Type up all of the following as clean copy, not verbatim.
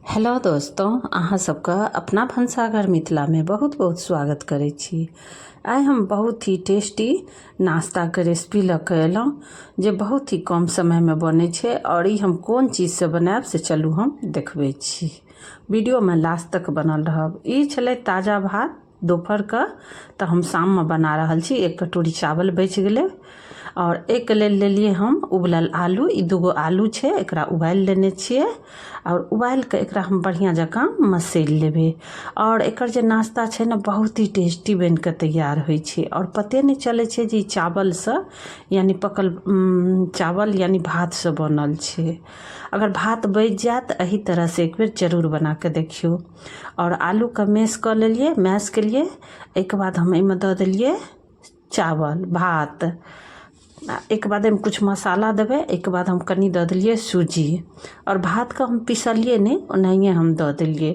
Hello दोस्तों, अहाँ सबके अपना भनसाघर मिथिलामे बहुत बहुत स्वागत करै छी। आइ हम बहुत ही टेस्टी नाश्ताके रेसिपी लऽ कऽ एलहुँ जे बहुत ही कम समयमे बनै छै आओर ई हम कोन चीजसँ बनायब से चलू हम देखबै छी। वीडियोमे लास्ट तक बनल रहब। ई छलै ताजा भात दोपहरके, तऽ हम शाममे बना रहल छी। एक कटोरी चावल बचि गेलै आओर एहिके लेल लेलियै हम उबलल आलू। ई दूगो आलू छै, एकरा उबालि लेने छियै आओर उबालि कऽ एकरा हम बढ़िआँ जकाँ मसैल लेबै। आओर एकर जे नाश्ता छै ने बहुत ही टेस्टी बनि कऽ तैयार होइ छै आओर पते नहि चलै छै जे ई चावलसँ यानि पकल चावल यानि भातसँ बनल छै। अगर भात बचि जायत तऽ एहि तरहसँ एक बेर जरूर बना कऽ देखियौ। आओर आलूके मैश कऽ लेलियै, मैश केलियै, एहिके बाद हम एहिमे दऽ देलियै चावल भात। एहिके बाद एहिमे किछु मसाला देबै। एहिके बाद हम कनि दऽ देलियै सूजी आओर भातके हम पिसलियै नहि, ओनाहिए हम दऽ देलियै।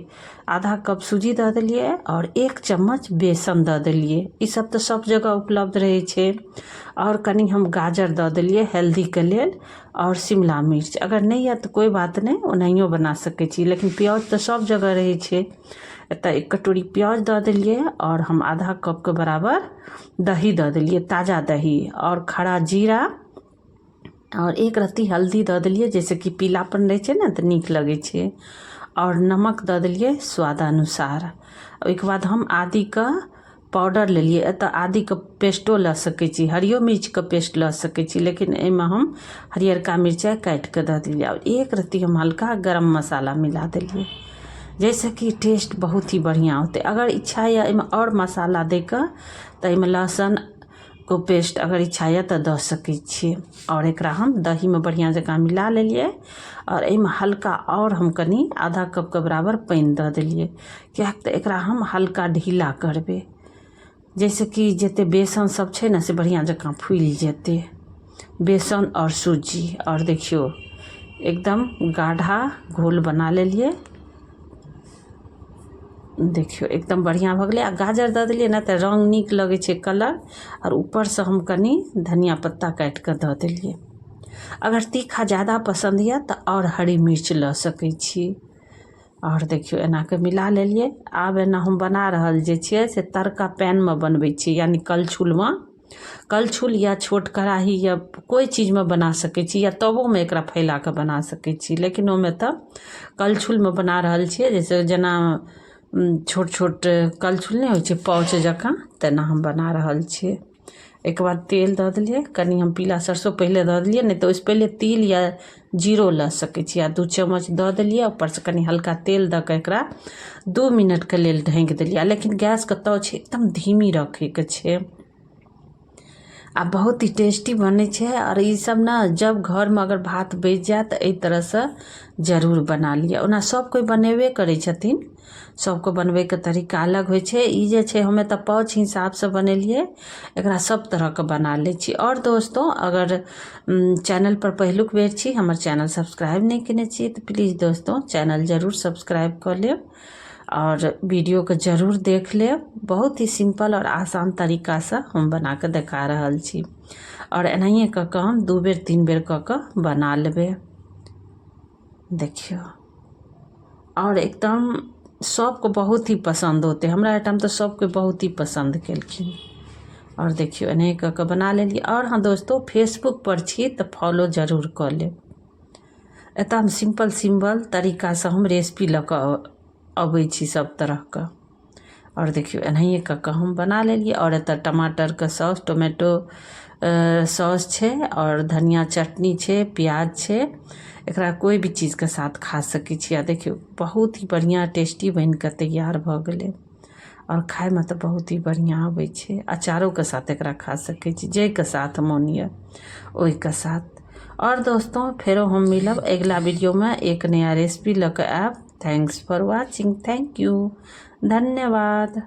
आधा कप सूजी दऽ देलियै आओर एक चम्मच बेसन दऽ देलियै। ईसब तऽ सब जगह उपलब्ध रहै छै। आओर कनि हम गाजर दऽ देलियै हेल्दीके लेल आओर शिमला मिर्च अगर नहि यऽ तऽ कोइ बात नहि, ओनाहियो बना सकै छी, लेकिन प्याज तऽ सब जगह रहै छै। एतऽ एक कटोरी प्याज दऽ देलियै आओर हम आधा कपके बराबर दही दऽ देलियै, ताजा दही, आओर खड़ा जीरा आओर एक रत्ती हल्दी दऽ देलियै, जाहिसँ कि पीलापन रहै छै ने तऽ नीक लगै छै। आओर नमक दऽ देलियै स्वादानुसार। ओहिके बाद हम आदिके पाउडर लेलियै। एतऽ आदिके पेस्टो लऽ सकै छी, हरियो मिर्चके पेस्ट लऽ सकै छी, लेकिन एहिमे हम हरियरका मिरचाइ काटिकऽ दऽ देलियै आओर एक रत्ती हम हल्का गरम मसाला मिला देलियै, जाहिसँ कि टेस्ट बहुत ही बढ़िआँ औतै। अगर इच्छा यऽ एहिमे आओर मसाला दैके तऽ एहिमे लहसुनके पेस्ट अगर इच्छा यऽ तऽ दऽ सकै छियै। आओर एकरा हम दहीमे बढ़िआँ जकाँ मिला लेलियै आओर एहिमे हल्का आओर हम कनि आधा कपके बराबर पानि दऽ देलियै, किएक तऽ एकरा हम हल्का ढीला करबै, जाहिसँ कि जतेक बेसन सब छै ने से बढ़िआँ जकाँ फुलि जेतै, बेसन आओर सूजी। आओर देखियौ एकदम गाढ़ा घोल बना लेलियै। देखियौ एकदम बढ़िआँ भऽ गेलै। आ गाजर दऽ देलियै ने तऽ रङ्ग नीक लगै छै, कलर। आओर ऊपरसँ हम कनि धनिया पत्ता काटि कऽ दऽ देलियै। अगर तीखा ज्यादा पसन्द यऽ तऽ आओर हरी मिर्च लऽ सकै छी। आओर देखियौ एना कऽ मिला लेलियै। आब एना हम बना रहल जे छियै से तड़का पैनमे बनबै छियै, यानि कलछुलमे, कलछुल या छोट कड़ाही या कोइ चीजमे बना सकै छी या तबोमे एकरा फैला कऽ बना सकै छी, लेकिन ओहिमे तऽ कलछुलमे बना रहल छियै। जैसे जेना छोट छोट कलछुल नहि होइ छै पाउच जकाँ, तेना हम बना रहल छियै। एहिके बाद तेल दऽ देलियै कनि। हम पीला सरसो पहिले दऽ देलियै, नहि तऽ ओहिसँ पहिले तिल या जीरो लऽ सकै छी। आ 2 चम्मच दऽ देलियै, ऊपरसँ कनि हल्का तेल दऽ कऽ एकरा 2 मिनटके लेल ढाँकि देलियै। लेकिन गैसके ताव छै एकदम धीमी रखैके छै। आ बहुत ही टेस्टी बनै छै। आओर ईसब ने जब घरमे अगर भात बचि जायत तऽ एहि तरहसँ जरूर बना लिअ। ओना सब कोइ बनेबे करै छथिन, सबके बनबैके तरीका अलग होइ छै। ई जे छै हमे तऽ पाउच हिसाबसँ बनेलियै, एकरा सब तरहके बना लै छी। आओर दोस्तो, अगर चैनलपर पहिलुक बेर छी, हमर चैनल सब्सक्राइब नहि केने छी तऽ प्लीज दोस्तो चैनल जरूर सब्सक्राइब कऽ लेब आओर वीडियोके जरूर देख लेब। बहुत ही सिम्पल आओर आसान तरीकासँ हम बनाकऽ देखा रहल छी। आओर एनाहिए कऽ कऽ हम 2 बेर 3 बेर कऽ कऽ बना लेबै। देखियौ आओर एकदम सबके बहुत ही पसन्द होतै। हमरा एहिठाम तऽ सबके बहुत ही पसन्द केलखिन। आओर देखियौ एनाहिए कऽ कऽ बना लेलियै। आओर हँ दोस्तो, फेसबुकपर छी तऽ फॉलो जरूर कऽ लेब। एतऽ हम सिम्पल सिम्पल तरीकासँ हम रेसिपी लऽ कऽ अबै छी सब तरहके। आओर देखियौ एनाहिए कऽ कऽ हम बना लेलियै। आओर एतऽ टमाटरके सॉस, टोमेटो सॉस छै आओर धनिया चटनी छै, प्याज छै। एकरा कोइ भी चीजके साथ खा सकै छी। आ देखियौ बहुत ही बढ़िआँ टेस्टी बनि कऽ तैयार भऽ गेलै। आओर खाइमे तऽ बहुत ही बढ़िआँ अबै छै। अचारोके साथ एकरा खा सकै छी, जाहिके साथ मोन यऽ ओहिके साथ। आओर दोस्तों, फेरो हम मिलब अगिला वीडियोमे एक नया रेसिपी लऽ कऽ आयब। Thanks for watching, thank you, धन्यवाद।